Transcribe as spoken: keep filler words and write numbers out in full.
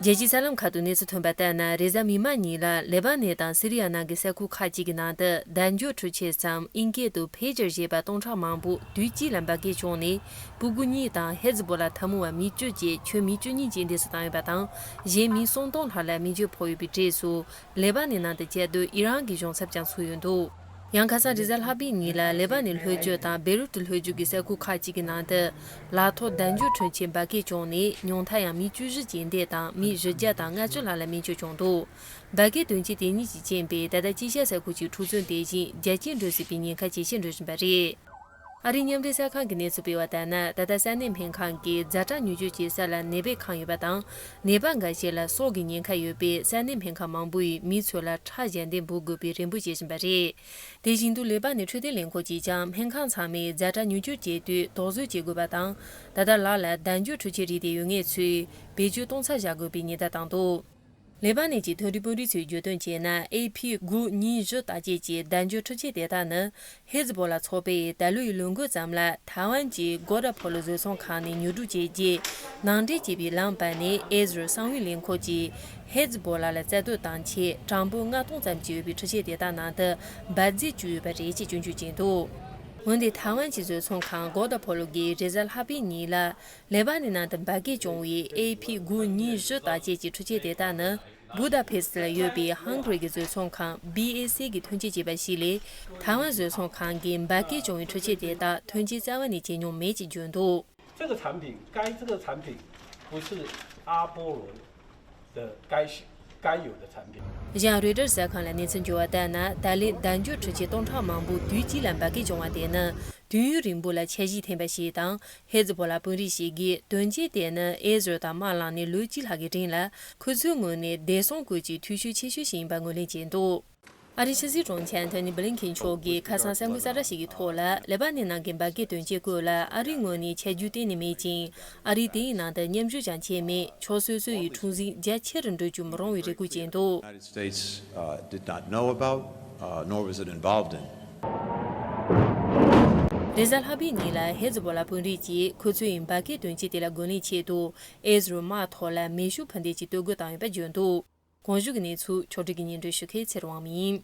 རྒྱལ་སྤྱིའི་གསར་ལམ་ཁག་ཏུ་གནས་ཚུལ་ཐོན་པ་ལྟར་ན། རེས་གཟའ་མིག་དམར་ཉིན་ལ་ལེ་པ་ནན་དང་སི་རི་ཡ་ནང་གི་ས་ཁུལ་ཁག་ཅིག་གི་ནང་དུ་དལ་འབྱོར་འཕྲུལ་ཆས་སམ་ཨིན་སྐད་དུ་ཕེ་ཇར་ཞེས་པ་སྟོང་ཕྲག་མང་པོ་དུས་གཅིག་ལ་འབར་གས་བྱུང་ནས། སྤུ་གུ་གཉིས་དང་ཧེ་ཛི་བོ་ལ་འཐབ་མོ་བ་མི་བཅུ་བཅས་ཁྱོན་མི་བཅུ་གཉིས་རྐྱེན་འདས་སུ་བཏང་ཡོད་པ་དང་། གཞན་མི་སུམ་སྟོང་ལྷག་ལ་མི་འགྱོད་ཕོག་ཡོད་པའི་གྲས་སུ། ལེ་པ་ནན་ནང་དུ་བཅའ་སྡོད་ཨི་རན་གྱི་གཞུང་ཚབ་ཀྱང་ཚུད་ཡོད་འདུག་ཡང་ཁ་སང་རེས་གཟའ་ལྷག་པའི་ཉིན་ལ་ལེ་པ་ནན་ལྷོ་ཕྱོགས་དང་བེ་རུ་ཏི་ལྷོ་ཕྱོགས་ཀྱི་ས་ཁུལ་ཁག་ཅིག་གི་ནང་དུ་ལག་ཐོགས་དལ་འབྱོར་འཕྲུལ་ཆས་འབར་གས་བྱུང་ནས། ཉུང་མཐར་ཡང་མི་བཅུ་བཞི་རྐྱེན་འདས་དང་མི་བཞི་བརྒྱ་དང་ལྔ་བཅུ་ལྷག་ལ་སྨན་བཅོས་བྱུང་འདུག་འབར་གས་དོན་རྐྱེན་དེ་ཉིད་ཀྱི་རྐྱེན་པས་ད་ལྟ་དཀྱིལ་ཤར་ས་ཁུལ་གྱི་འཁྲུག་རྩོད་དེ་བཞིན་རྒྱ་སྐྱེད་འགྲོ་སྲིད་པའི་ཉེན་ཁ་ཇེ་ཆེར་འགྲོ་བཞིན་པ་རེད། ཨ་རིའི་མཉམ་འབྲེལ་གསར་ཁང་གིས་གནས་ཚུལ་སྤེལ་བ་ལྟར་ན། ད་ལྟ་ས་གནས་སྨན་ཁང་གིས་ཛ་དྲག་མྱུར་སྐྱོབ་བྱེད་ས་ལ་ནད་པའི་ཁང་ཡོད་པ་དང་། ནད་པ་འགའ་ཤས་ལ་སྲོག་གི་ཉེན་ཁ་ཡོད་པས། ས་གནས་སྨན་ཁང་མང་པོ་ཡིས་མི་ཚོ་ལ་ཁྲག་ཞལ་འདེབས་འབུལ་དགོས་པའི་རེ་འབོད་བྱེད་བཞིན་པ་རེད། དེ་བཞིན་དུ་ལེ་པ་ནན་འཕྲོད་བསྟེན་ལས་ཁུངས་ཀྱིས་ཀྱང་སྨན་ཁང་ཚང་མས་ཛ་དྲག་མྱུར་སྐྱོབ་བྱེད་དུས་དོགས་ཟོན་བྱེད་དགོས་པ་དང་། ད་ལྟ་ལག་ལ་དལ་འབྱོར་འཕྲུལ་ཆས་རིགས་དེ་ཡོད་མཁན་ཚོས་བེད་སྤྱོད་གཏོང་ས་བཞག་དགོས་པའི་ཉེན་བརྡ་བཏང་འདུག་ལེ་པ་ནན་གྱི་མཐོ་རིམ་དཔོན་རིགས་ཚོས་བརྗོད་དོན་བྱས་ན། ཨེ་ཕི་དགུ་གཉིས་བཞི་དག་ཅེས་ཀྱི་དལ་འབྱོར་འཕྲུལ་ཆས་དེ་དག་ནི། ཧེ་ཛི་བོ་ལ་ཚོགས་པས་ད་ལོའི་ལོ་འགོ་ཙམ་ལ་ཐའེ་ཝན་གྱི་གོ་ད་ཕོ་ལོ་བཟོ་ཚོང་ཁང་ནས་ཉོ་སྒྲུབ་བྱས་རྗེས། ནང་འདྲེན་བྱས་པའི་ལམ་བར་ནས་ཨེ་ཛི་རལ་གསང་བའི་ལས་ཁུངས་ཀྱིས་ཧེ་ཛི་བོ་ལ་ལ་རྩ་གཏོར་བཏང་ཆེད། གྲངས་འབོར་ལྔ་སྟོང་ཙམ་ཅིག་ཡོད་པའི་འཕྲུལ་ཆས་དེ་དག་ནང་དུ་འབར་རྫས་བཅུག་ཡོད་པ་རེད་ཅེས་སྐྱོན་བརྗོད་བྱས་འདུག་འོན་ཏེ་ཐའེ་ཝན་གྱི་བཟོ་ཚོང་ཁང་གོ་ད་ཕོ་ལོ་གིས་རེས་གཟའ་ལྷག་པའི་ཉིན་ལ། ལེ་པ་ནན་ནང་དུ་འབར་གས་བྱུང་བའི་ཨེ་ཕི་དགུ་གཉིས་བཞི་དག་ཅེས་ཀྱི་འཕྲུལ་ཆས་དེ་དག་ནི། བུ་དཱ་ཕེ་སི་ལ་ཡོད་པའི་ཧང་གྷ་རི་གི་བཟོ་ཚོང་ཁང་བི་ཨེ་སི་གིས་ཐོན་སྐྱེད་བྱས་པ་ཞིག་ལས། ཐའེ་ཝན་བཟོ་ཚོང་ཁང་གིས་འབར་གས་བྱུང་བའི་འཕྲུལ་ཆས་དེ་དག་ཐོན་སྐྱེད་རྩ་བ་ནས་བྱས་མྱོང་མེད་ཅེས་བརྗོད་འདུག 这个产品，该这个产品不是阿波罗的该该有的产品。 གཞན་རོའི་ཊར་གསར་ཁང་ལ་གནས་ཚུལ་འབྱོར་བ་ལྟར་ན། ད་ལན་དལ་འབྱོར་འཕྲུལ་ཆས་སྟོང་ཕྲག་མང་པོ་དུས་གཅིག་ལ་འབར་གས་བྱུང་བ་དེ་ནི། དུས་ཡུན་རིང་པོ་ལ་འཆར་གཞི་འཐེན་པ་ཞིག་དང་། ཧེ་ཛི་བོ་ལ་དཔོན་རིགས་ཤིག་གིས་དོན་རྐྱེན་དེ་ནི་ཨེ་ཛི་རལ་དང་དམག་ལངས་ནས་ལོ་གཅིག་ལྷག་གི་རིང་ལ། ཁོ་ཚོའི་ངོས་ནས་བདེ་སྲུང་སྐོར་གྱི་འཐུས་ཤོར་ཆེ་ཤོས་ཤིག་ཡིན་པ་ངོས་ལེན་བྱས་འདུག་ཨ་རིའི་ཕྱི་སྲིད་དྲུང་ཆེ་ཨན་ཐོ་ནི་བྷི་ལིན་ཁེན་མཆོག་གིས་ཁ་སང་གསར་འགོད་གསལ་བསྒྲགས་ཤིག་གི་ཐོག་ལ། ལེ་པ་ནན་ནང་གི་འབར་གས་དོན་རྐྱེན་སྐོར་ལ་ཨ་རིའི་ངོས་ནས་ཆ་རྒྱུས་གཏན་ནས་མེད་ཅིང་། ཨ་རིས་དེའི་ནང་དུ་མཉམ་ཞུགས་ཀྱང་བྱས་མེད། ཕྱོགས་སོ་སོ་ཡི་འཁྲུག་འཛིང་རྒྱ་ཆེ་རུ་འགྲོ་རྒྱུ་མི་རུང་བའི་རེ་སྐུལ་བྱས་འདུག United States, uh, did not know about, uh, nor was it involved in. རེས་གཟའ་ལྷག་པའི་ཉིན་ལ་ཧེ་ཛི་བོ་ལ་དཔོན་རིགས་ཀྱིས་ཁོ་ཚོའི་འབར་གས་དོན་རྐྱེན་དེ་ལ་རྒོལ་ལན་ཆེད་དུ། ཨེ་ཛི་རལ་དམག་ཐོག་ལ་མེ་ཤུགས་འཕུར་མདེལ་གྱི་གཏོར་རྒོལ་བཏང་ཡོད་པ་བརྗོད་འདུག་གོང་ཞུས་ཀྱི་གནས་ཚུལ་ཕྱོགས་སྒྲིག་གིས་སྙན་སྒྲོན་ཞུ་མཁན་ཚེ་རིང་དབང་མོ་ཡིན།